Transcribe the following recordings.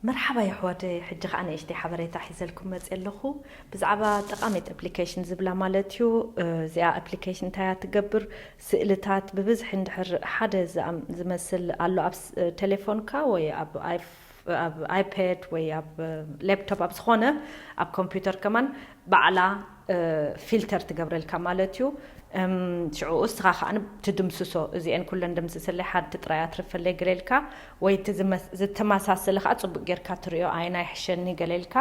መርሓባ የሕዋተይ፣ ሕጂ ኸኣ ንእሽተይ ሓበሬታ ሒዘልኩም መጽእ ኣለኹ። ብዛዕባ ጠቓሚት ኣፕሊኬሽን ዝብላ ማለት እዩ። እዚኣ ኣፕሊኬሽን እንታይ እያ ትገብር? ስእልታት ብብዝሒ እንድሕር ሓደ ዝኣም-፣ ዝመስል ኣሎ ኣብ ስ-፣ ቴሌፎንካ ወይ ኣብ ኣይፍ-፣ ኣብ ኣይፓድ ወይ ኣብ ሌፕቶፕ፣ ኣብ ዝኾነ፣ ኣብ ኮምፒውተር ከማን ባዕላ ፊልተር ትገብረልካ ማለት እዩ። ሽዑ እስኻ ከዓ ትድምስሶ። እዚአን ኩለን ደምስሰለይ፣ ሓንቲ ጥራይ ኣትርፈለይ ገለ ኢልካ፣ ወይ እቲ ዝተመሳሰለ ከዓ ፅቡቅ ጌርካ ትሪኦ፣ ኣይና ይሕሸኒ ገለ ኢልካ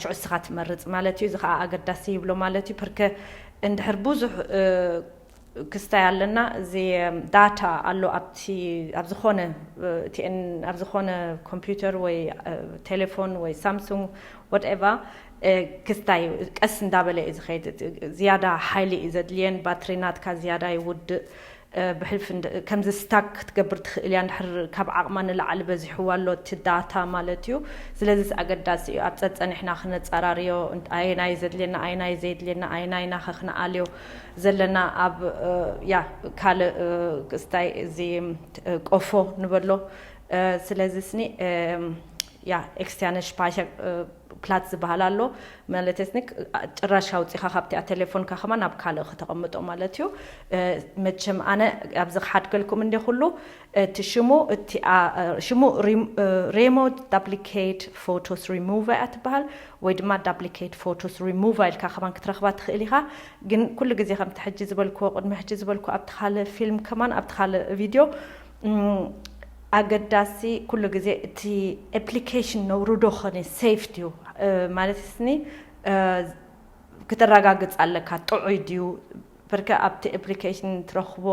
ሽዑ እስኻ ትመርፅ ማለት እዩ። እዚ ከዓ ኣገዳሲ ይብሎ ማለት እዩ። ፕርከ እንድሕር ብዙሕ ክስታይ ኣለና፣ እዚ ዳታ ኣሎ ኣብቲ፣ ኣብ ዝኾነ እቲአን፣ ኣብ ዝኾነ ኮምፒውተር ወይ ቴሌፎን ወይ ሳምሱንግ ወትኤቨር ክስታይ ቀስ እንዳበለ እዩ ዝኸይድ። ዝያዳ ሓይሊ እዩ ዘድልየን፣ ባትሪ ናትካ ዝያዳ ይውድእ። ብሕልፊ ከምዚ ስታክ ክትገብር ትኽእል እያ፣ እንድሕር ካብ ዓቕማ ንላዕሊ በዚሕዋ ኣሎ እቲ ዳታ ማለት እዩ። ስለዚስ ኣገዳሲ እዩ ኣብ ጸጸኒሕና ክነጸራርዮ፣ ኣየናይ ዘድልየና፣ ኣየናይ ዘየድልየና፣ ኣየናይ ናኸ ክነኣልዮ ዘለና ኣብ ያ ካልእ ክስታይ እዚ ቆፎ ንበሎ። ስለዚ ስኒ ያ ኤክስቲያነ ሽፓይሸ ፕላትስ ዝበሃል ኣሎ። ማለት ስኒ ጭራሽ ኣውፂኻ ካብቲኣ ቴሌፎንካ ከማ ናብ ካልእ ከተቐምጦ ማለት እዩ። መቸም ኣነ ኣብዚ ክሓድገልኩም እንደ ኩሉ እቲ ሽሙ እቲ ሽሙ ሪሞት ዳፕሊኬት ፎቶስ ሪሙቨ እያ ትበሃል፣ ወይ ድማ ዳፕሊኬት ፎቶስ ሪሙቨ ኢልካ ከማን ክትረኽባ ትኽእል ኢኻ። ግን ኩሉ ግዜ ከምቲ ሕጂ ዝበልክዎ፣ ቅድሚ ሕጂ ዝበልክዎ ኣብቲ ካልእ ፊልም ከማን ኣብቲ ካልእ ቪድዮ ኣገዳሲ ኩሉ ግዜ እቲ ኣፕሊኬሽን ነውርዶ ኾነ ሴፍ ድዩ ማለት ስኒ ክተረጋግጽ ኣለካ፣ ጥዑይ ድዩ። ብርከ ኣብቲ ኣፕሊኬሽን ትረኽቦ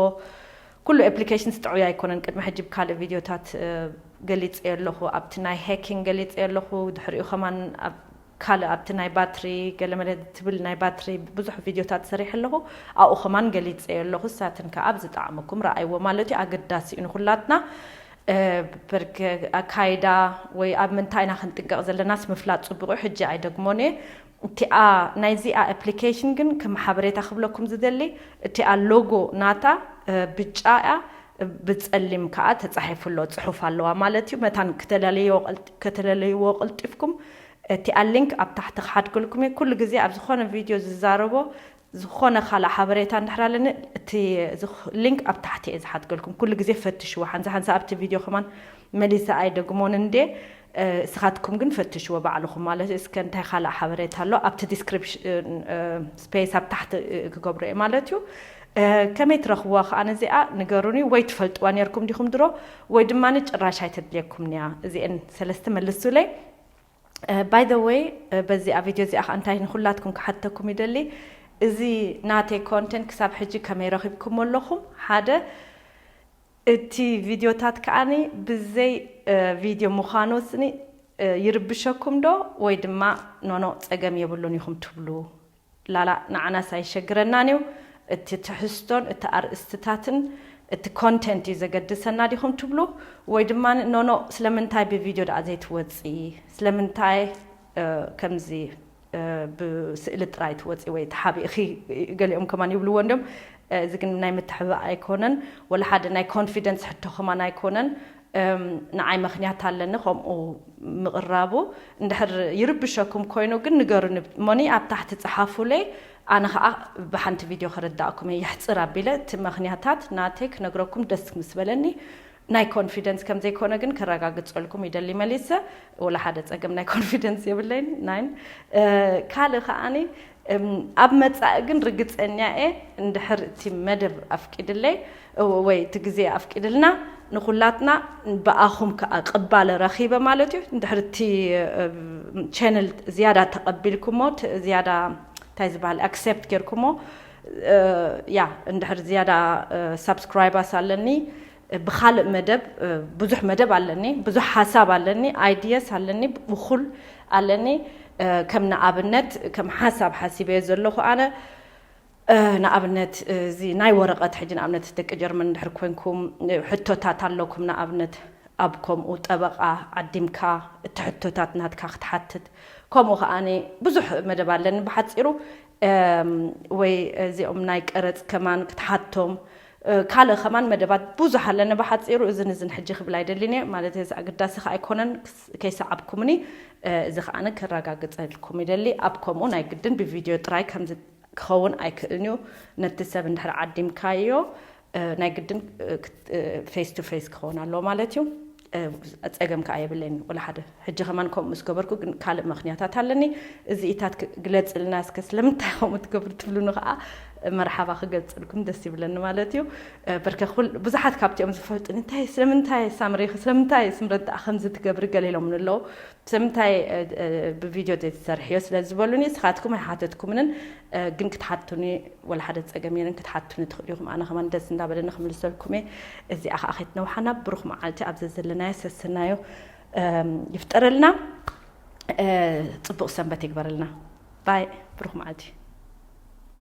ኩሉ ኣፕሊኬሽንስ ጥዑይ ኣይኮነን። ቅድሚ ሕጂ ብካልእ ቪድዮታት ገሊጸ ኣለኹ፣ ኣብቲ ናይ ሃኪንግ ገሊጸ ኣለኹ። ድሕሪኡ ከማን ኣብ ካልእ ኣብቲ ናይ ባትሪ ገለመለ ትብል ናይ ባትሪ ብዙሕ ቪድዮታት ሰሪሐ ኣለኹ፣ ኣብኡ ከማን ገሊጸ ኣለኹ። ንሳትን ከኣ ኣብ ዝጠዓመኩም ረኣይዎ ማለት እዩ። ኣገዳሲ እዩ ንኹላትና። ብርክ ኣካይዳ ወይ ኣብ ምንታይ ኢና ክንጥንቀቕ ዘለናስ ምፍላጥ ጽቡቕ እዩ። ሕጂ ኣይደግሞን እየ። እቲኣ ናይዚኣ ኣፕሊኬሽን ግን ከም ሓበሬታ ክብለኩም ዝደሊ፣ እቲኣ ሎጎ ናታ ብጫ እያ፣ ብጸሊም ከኣ ተጻሒፉ ኣሎ፣ ጽሑፍ ኣለዋ ማለት እዩ። መታን ከተለልይዎ ቀልጢፍኩም እቲኣ ሊንክ ኣብ ታሕቲ ክሓድገልኩም እየ። ኩሉ ግዜ ኣብ ዝኾነ ቪድዮ ዝዛረቦ ዝኾነ ካልእ ሓበሬታ እንድሕር ኣለኒ፣ እቲ ሊንክ ኣብ ታሕቲ እየ ዝሓድገልኩም። ኩሉ ግዜ ፈትሽዎ። ሓንሳ ሓንሳ ኣብቲ ቪድዮ ከማን መሊሰ ኣይደግሞን እንዴ፣ እስኻትኩም ግን ፈትሽዎ ባዕልኹም ማለት እዩ። እስከ እንታይ ካልእ ሓበሬታ ኣሎ ኣብቲ ዲስክሪፕሽን ስፔስ ኣብ ታሕቲ ክገብሮ እየ ማለት እዩ። ከመይ ትረኽብዋ ከኣ ነዚኣ ንገሩኒ፣ ወይ ትፈልጥዋ ነርኩም ዲኹም ድሮ፣ ወይ ድማ ጭራሽ ኣይተድልየኩም እያ። እዚአን ሰለስተ መልሱለይ። ባይ ዘ ወይ በዚኣ ቪድዮ እዚኣ ከዓ እንታይ ንኩላትኩም ክሓተኩም ይደሊ፣ እዚ ናተይ ኮንተንት ክሳብ ሕጂ ከመይ ረኺብኩሞ ኣለኹም? ሓደ፣ እቲ ቪድዮታት ከዓኒ ብዘይ ቪድዮ ምዃኑ ስኒ ይርብሸኩም ዶ ወይ ድማ ኖኖ ጸገም የብሉን ኢኹም ትብሉ? ላላ ንዓናስ ኣይሸግረናን እዩ። እቲ ትሕዝቶን እቲ ኣርእስትታትን እቲ ኮንተንት እዩ ዘገድሰና ዲኹም ትብሉ? ወይ ድማ ኖኖ ስለምንታይ ብቪድዮ ደኣ ዘይትወፂ? ስለምንታይ ከምዚ ብስእሊ ጥራይ ትወፂ ወይ ተሓቢእኺ? ገሊኦም ከማን ይብልዎ እንዲም። እዚ ግን ናይ ምትሕባእ ኣይኮነን፣ ወላ ሓደ ናይ ኮንፊደንስ ሕቶ ከማን ኣይኮነን። ንዓይ ምኽንያት ኣለኒ ከምኡ ምቕራቡ። እንድሕር ይርብሸኩም ኮይኑ ግን ንገሩኒ፣ ሞኒ ኣብ ታሕቲ ጸሓፉለይ። ኣነ ኸኣ ብሓንቲ ቪድዮ ከረዳእኩም እየ፣ የሕጽር ኣቢለ እቲ ምኽንያታት ናተይ ክነግረኩም ደስ ምስ በለኒ። ናይ ኮንፊደንስ ከም ዘይኮነ ግን ከረጋግጸልኩም ይደሊ መሊሰ። ወላ ሓደ ጸገም ናይ ኮንፊደንስ የብለይን። ናይን ካልእ ከኣኒ ኣብ መጻኢ ግን ርግጸኛ እየ፣ እንድሕር እቲ መደብ ኣፍቂድለይ ወይ እቲ ግዜ ኣፍቂድልና ንኹላትና ብኣኹም ከኣ ቅባለ ረኺበ ማለት እዩ። እንድሕር እቲ ቻነል ዝያዳ ተቐቢልኩሞ፣ ዝያዳ እንታይ ዝበሃል ኣክሴፕት ጌርኩሞ፣ ያ እንድሕር ዝያዳ ሳብስክራይባስ ኣለኒ፣ ብኻልእ መደብ ብዙሕ መደብ ኣለኒ፣ ብዙሕ ሓሳብ ኣለኒ፣ ኣይድየስ ኣለኒ፣ እኹል ኣለኒ። ከም ንኣብነት ከም ሓሳብ ሓሲበዮ ዘለኹ ኣነ ንኣብነት እዚ ናይ ወረቐት ሕጂ ንኣብነት ደቂ ጀርመን እንድሕር ኮንኩም ሕቶታት ኣለኩም፣ ንኣብነት ኣብ ከምኡ ጠበቓ ዓዲምካ እቲ ሕቶታት ናትካ ክትሓትት፣ ከምኡ ከኣ ብዙሕ መደብ ኣለኒ ብሓፂሩ። ወይ እዚኦም ናይ ቀረፅ ከማን ክትሓቶም ካልእ ከማን መደባት ብዙሕ ኣለኒ። ብሓፂሩ እዝን እዝን ሕጂ ክብል ኣይደልን እየ፣ ማለት እዚ ኣገዳሲ ከ ኣይኮነን። ከይሰዓብኩምኒ እዚ ከዓነ ክረጋግፀልኩም ይደሊ። ኣብ ከምኡ ናይ ግድን ብቪድዮ ጥራይ ከምዚ ክኸውን ኣይክእልን እዩ። ነቲ ሰብ እንድሕር ዓዲምካዮ ናይ ግድን ፌስ ቱ ፌስ ክኸውን ኣለዎ ማለት እዩ። ፀገም ከዓ የብለይን ወላ ሓደ። ሕጂ ከማን ከምኡ ምስ ገበርኩ ግን ካልእ ምክንያታት ኣለኒ። እዚ ኢታት ግለፅልና እስከ፣ ስለምንታይ ከምኡ ትገብሩ ትብሉኒ ከዓ መርሓባ ክገልፅልኩም ደስ ይብለኒ ማለት እዩ። በርከ ብዙሓት ካብቲኦም ዝፈልጡኒ እንታይ ስለምንታይ ሳምሪ ስለምንታይ ስምረት ደኣ ከምዚ ትገብሪ ገለ ኢሎምኒ ኣለዉ። ስለምንታይ ብቪድዮ ዘይትሰርሕዮ ስለ ዝበሉኒ፣ ንስኻትኩም ኣይሓተትኩምንን ግን ክትሓቱኒ ወላ ሓደ ፀገም የለን። ክትሓቱኒ ትኽእሉ ኢኹም። ኣነ ከማን ደስ እንዳበለኒ ክምልሰልኩም እየ። እዚኣ ከዓ ከይትነውሓና። ብሩኽ መዓልቲ። ኣብ ዘዘለናዮ ሰሰናዮ ይፍጠረልና። ፅቡቕ ሰንበት ይግበረልና። ባይ። ብሩኽ መዓልቲ።